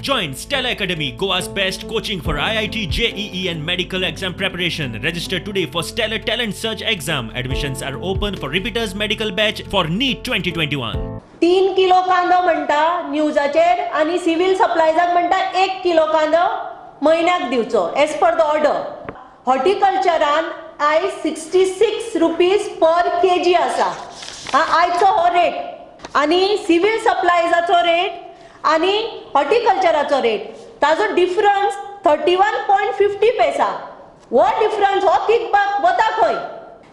Join Stella Academy, Goa's best coaching for IIT, JEE, and medical exam preparation. Register today for Stellar Talent Search exam. Admissions are open for repeaters medical batch for NEET 2021. 3 kilo कांदो म्हणटा न्यूजाचेर आनी civil सप्लायजाक म्हणटा 1 kilo कांदो म्हयन्याक दिवचो as per the order. हॉर्टिकल्चरान आयज ₹66 per kg आसा. हा, आयचो हो रेट आनी सिवील सप्लायजाचो रेट आनी हॉर्टिकल्चराचो रेट, ताजो डिफरन्स 31.50 पैसा. हो डिफरन्स हो किकबाक वता खंय?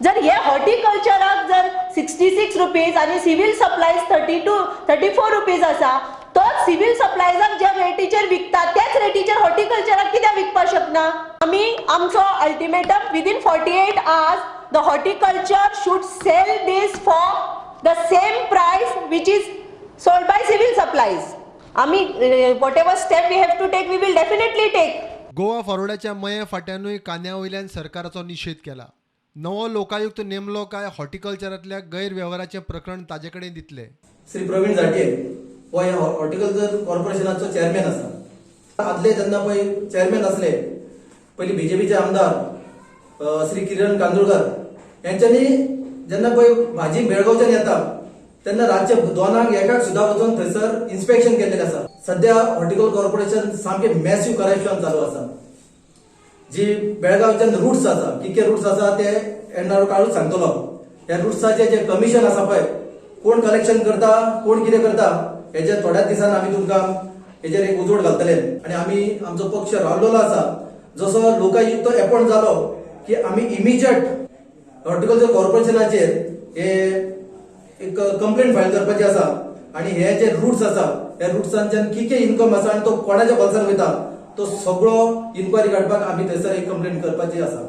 जर हे हॉर्टिकल्चराक जर ₹66 आनी civil supplies 32, ₹34 आसा, तोच सिवील सप्लायजाक ज्या रेटीचेर विकता त्याच रेटीचेर हॉर्टिकल्चराक कित्याक विकपाक शकना आमी? आमचो ultimatum, within 48 hours the horticulture should sell this for the same price which is sold by civil supplies. आमी whatever step we have to take, we will definitely take. Goa फॉरवर्डाच्या मये फाट्यानूय कांद्या वयल्यान सरकाराचो निशेध केला. नवो लोकायुक्त नेमलो काय हॉर्टिकल्चरांतल्या गैरवेव्हाराचें प्रकरण ताजे कडेन दितले. श्री प्रवीण झांट्ये हो ह्या हॉर्टिकल्चर कॉर्पोरेशनाचो चेअरमॅन आसा. आदले जेन्ना पळय चेअरमॅन आसले पयलीं बीजेपीचे आमदार श्री किरण कांदोळकर यांच्यांनी जेन्ना पळय भाजी बेळगांवच्यान येता तेन्ना रातचे 2क 1क सुद्दां वचून थंयसर इन्स्पेक्शन केल्लें आसा. सध्या हॉर्टिकल्चर कॉर्पोरेशन सामकें मॅसिव करप्शन चालू आसा. जी बेळगांवच्यान रुट्स आसा, कितके रुट्स आसा ते येणारो काळूच सांगतलो. ह्या रुट्साचे जे कमिशन आसा पळय, कोण कलेक्शन करता, कोण कितें करता, हेजेर थोड्याच दिसान आमी तुमकां हेजेर एक उजवाड घालतले. आनी आमी आमचो पक्ष रावलेलो आसा, जसो लोकायुक्त एपॉयंट जालो की आमी इमिजिएट हॉर्टिकल्चर कॉर्पोरेशनाचेर हे एक कंप्लेंट फायल करपाची आसा आनी हे जे रुट्स आसा, ह्या रुट्सांच्यान कितें इन्कम आसा आनी तो कोणाच्या बोल्सान वयता, तो सगळो इन्क्वायरी काडपाक आमी थंयसर एक कंप्लेंट करपाची आसा.